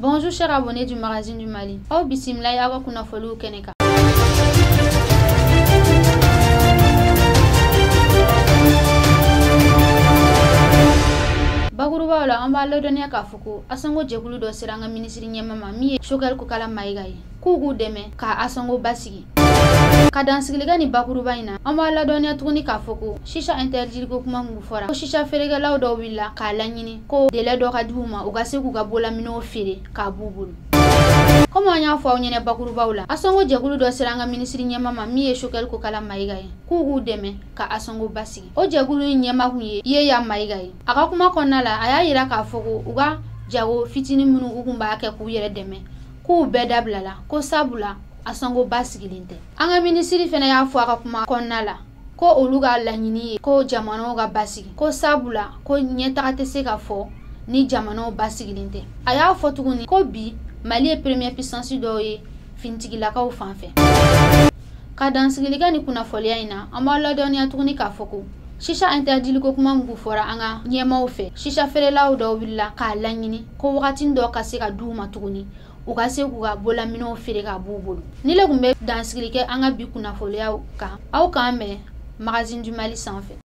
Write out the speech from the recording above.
Bonjour chers abonnés du Magazine du Mali. Aw bisimila y'aw ka kunnafoniw kɛnɛ kan. Bakurubaw la, an b'a ladɔnniya k'a fɔ ko Asanko jɛkulu dɔ sera an ka minisiri ɲɛmaa ma min ye Choguel Kokalla Maïga ye, k'u k'u dɛmɛ ka Asanko basigi. Ka dansigili kɛ nin bakuruba in na, an b'a ladɔnniya tuguni k'a fɔ ko shisha interdit ko kuma min fɔra, ko shisha feerekɛlaw dɔw wulila k'a laɲini ko délai dɔ ka di u ma, u ka se k'u ka bolaminɛw feere k'a b'u bolo. Komi an y'a fɔ aw ɲɛna bakurubaw la, Asanko jɛkulu dɔ sera an ka minisiri ɲɛmaa ma min ye Choguel Kokalla Maïga ye, k'u k'u dɛmɛ ka Asanko basigi. O jɛkulu in ɲɛmaa kun ye Yeya Maïga ye. A ka kuma kɔnɔna la, a y'a yira k'a fɔ ko u ka jago fitinin minnu u kun b'a kɛ k'u yɛrɛ dɛmɛ, k'u bɛɛ dabilala, ko sabula Asanko basigilen tɛ. An ka minisiri fana y'a fɔ a ka kuma kɔnɔna la ko olu ka laɲini ye ko jamanaw ka basigi, ko sabula ko ɲɛtaga tɛ se ka fɔ ni jamanaw basigilen tɛ. A y'a fɔ tuguni ko bi Mali ye première puissance dɔw ye finitigilakaw fan fɛ. Ka dansigili kɛ ni kunnafoniya in na, an b'a ladɔnniya tuguni k'a fɔ ko shisha interdit ko kuma min fɔra an ka ɲɛmaaw fɛ, shisha feerelaw dɔw wulila k'a laɲini ko wagati dɔ ka se ka d'u ma tuguni, u ka se k'u ka bolaminɛw feere k'a b'u bolo. Ni le tun bɛ dansigili kɛ an ka bi kunnafoniyaw kan, aw k'an bɛn Magazine du Mali sanfɛ.